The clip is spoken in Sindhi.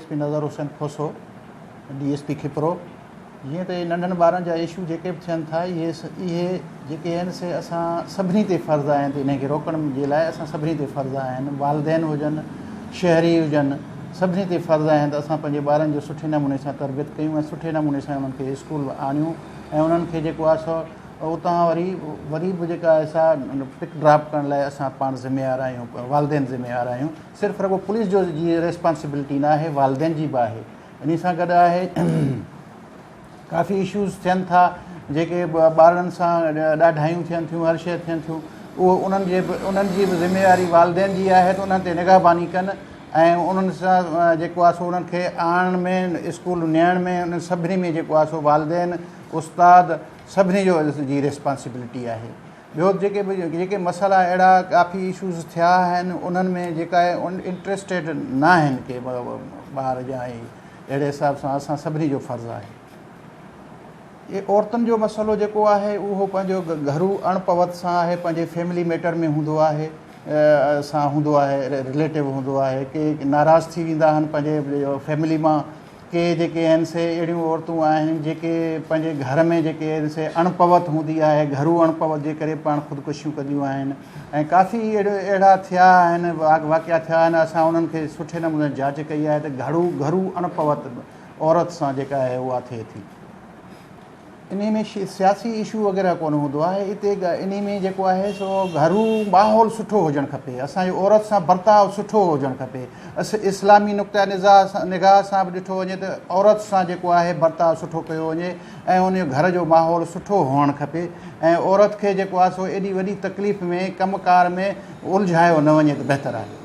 S P Nazar Hussain Khoso, D S P Khipro, جيئن ته ننڍن ٻارن جا اشو جيڪي به ٿين ٿا اهي اهي جيڪي آهن سي اسان سڀني تي فرض آهن ته انهن کي روڪڻ جي لاء اسان سڀني تي فرض آهن والدين هجن شهري هجن سڀني تي فرض آهن ته اسان پنهنجي ٻارن جو سٺي نموني سان تربيت ڪيون ۽ سٺي نموني سان انهن کي اسڪول آڻيون ۽ انهن کي جيڪو آهي سو اتان وري وري به جيڪا آهي سا پڪ ڊراپ ڪرڻ لاء اسان پاڻ ذميوار آهيون والدين ذميوار آهيون صرف رڳو پوليس جو جي ريسپانسبلٽي نه آهي والدين جي به آهي انهي سان گڏ آهي ڪافي اشوز ٿين ٿا جيڪي ٻارڙن سان ڏاڍايون ٿين ٿيون هر شيء ٿين ٿيون اهو انهن جي به انهن جي به ذميواري والدين جي آهي ته انهن تي نگهباني ڪن ۽ انهن سان جيڪو آهي سو انهن کي آڻڻ ۾ اسڪول نيڻ ۾ انهن سڀني ۾ جيڪو آهي سو والدين استاد سڀني جو جي ريسپانسبلٽي آهي ٻيو جيڪي به جيڪي مسئلا اهڙا ڪافي اشوز ٿيا آهن انهن ۾ جيڪا انٽريسٽيڊ نه آهن ڪي ٻار جا ۽ اهڙي حساب سان اسان سڀني جو فرض آهي. اهي عورتن جو مسئلو جيڪو آهي اهو پنهنجو گهرو اڻ پوت سان آهي پنهنجي فيملي ميٽر ۾ هوندو آهي سان هوندو آهي رليٽو هوندو آهي ڪي ناراض ٿي ويندا آهن پنهنجي فيملي مان ڪي جيڪي آهن سي اهڙيون عورتون آهن جيڪي پنهنجي گهر ۾ جيڪي آهن سي اڻپوت هوندي آهي گهرو اڻپوت جي ڪري پاڻ خودڪشيون ڪنديون آهن ۽ ڪافي اهڙو اهڙا ٿيا آهن واقعا ٿيا آهن اسان انهن کي سٺي نموني جاچ ڪئي آهي ته گهرو گهرو اڻپوت عورت سان جيڪا آهي اها ٿئي ٿي. انهي ۾ سياسي اشو وغيره ڪونه هوندو آهي اتي انهي ۾ جيڪو آهي سو گهرو ماحول سٺو هجڻ کپي اسان جو عورت سان برتاء سٺو هجڻ کپي اسلامي نقطه نگاهه سان به ڏٺو وڃي ته عورت سان جيڪو آهي برتاء سٺو ڪيو وڃي ۽ ان جو گهر جو ماحول سٺو هئڻ کپي ۽ عورت کي جيڪو آهي سو ايڏي وڏي تڪليف ۾ ڪم ڪار ۾ الجهايو نه وڃي ته بهتر آهي.